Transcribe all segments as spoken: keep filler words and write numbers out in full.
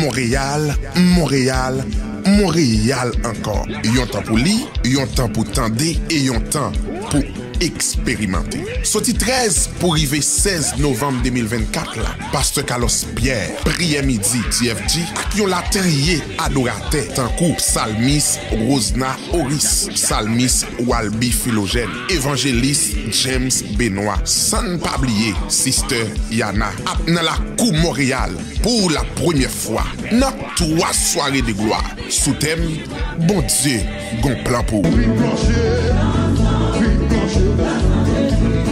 Monreyal, Monreyal, Monreyal ankò. Yon tan pou li, yon tan pou tande e yon tan pou eksperimante. Soti trèz pou rive sèz novanm de mil vennkat la, Pastè Carlos Pierre, Priyè Midi, T F G, ak yon latrye adoratè tankou psalmis Rosna Oris, psalmis Walby Philogène, evanjelis James Benoît, san n pa bliye Sister Yana, ap nan lakou Monreyal pou la premyè fwa nan twa sware de glwa sou tèm Bondye gon plan pou ou.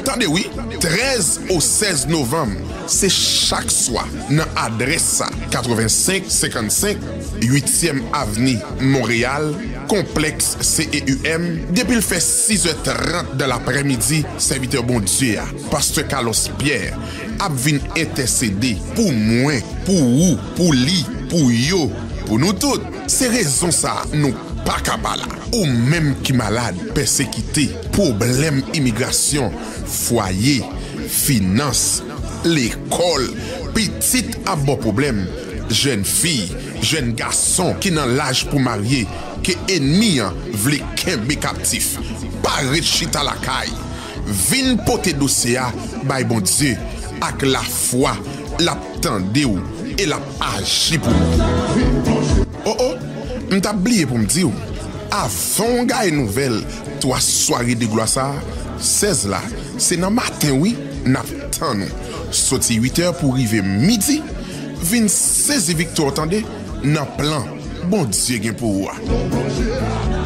Tande wi, trèz o sèz novanm, se chak swa nan adrès sa, katrevensenk senkannsenk uityèm Avni, Monreyal, konplèks C E U M, depi l fè sizè trant dan laprèmidi, sèvitè Bondye a, Pastè Carlos Pierre, ap vin entèsede pou mwen, pou ou, pou li, pou yo, pou nou tout. Se rezon sa a nou pa ka pa la. Ou menm ki malad, pèsekite, pwoblèm imigrasyon, fwaye, finans, lekòl, pitit ap ba w pwoblèm, jèn fi, jèn gason ki nan laj pou marye, ke ènmi an vle kenbe kaptif. Pa ret chita lakay. Vin pote dosye a bay Bondye ak lafwa, l ap tande w e l ap aji pou ou. O o, m t ap bliye pou m di w, avan w gaye nouvèl twa sware de glwa sa a, sèz la, se nan maten wi, n ap tann ou. Soti uitè pou rive midi, vin sezi viktwa w tande nan plan Bondye gen pou ou a.